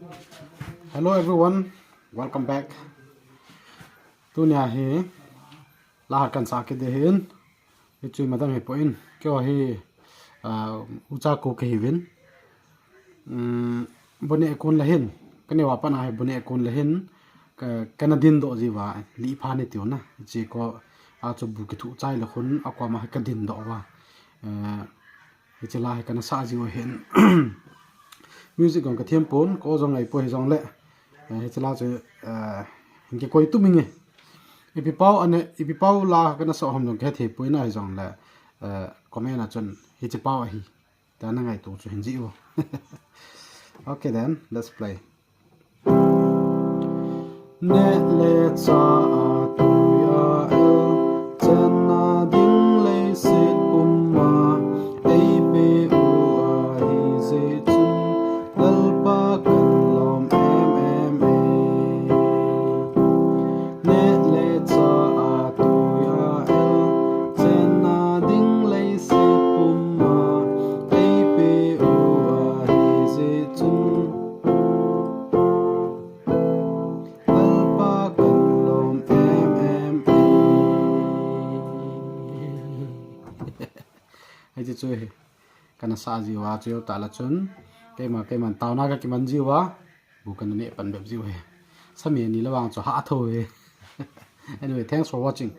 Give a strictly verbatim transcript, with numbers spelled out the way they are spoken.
Hello everyone, welcome back. Tunia hi la khat kan sa kit ding ahin. Hichu imadang hipoi. Keiho hi, uh, ucha ko kahiuvin. Um, bu neh kon le hin. Kaneo a pat a hi bu neh kon le hin. Ka, kana dindoh jiuva. Lih pha ni tiu na. Hiche ko a chu bu kithuh chai le khun a koma hi kadindoh uva. Uh, Hiche la hi kana sa jiu ahin. Music jong kathem pon, ko jong ngai poi hijongle. Eh, hiche la chu, eh, hin kikoi tum inge. Ipi pau ane, ipi pau la kana sa ham jong kahe thei poi na hijongle. Eh, comment a chun hiche pau ahi. Tia na ngaito chu hin jiu. Okay then, let's play. Neh le chah a tui a el, chenna ding leiset puma, eipeh u ahi jeh chun, Lalpa kan lom em em e. Neh le chah a tui a el, chenna ding leiset puma, eipeh u ahi jeh chun, Lalpa kan lom em em e. Hiche chu hi kana sa jiuva, chu jou tah le chun. Keima, keiman taona kakiman jiuva. Bu kana neh pan bep jiu hi. Sami ni le vang chu ha tho hi. Anyway, thanks for watching.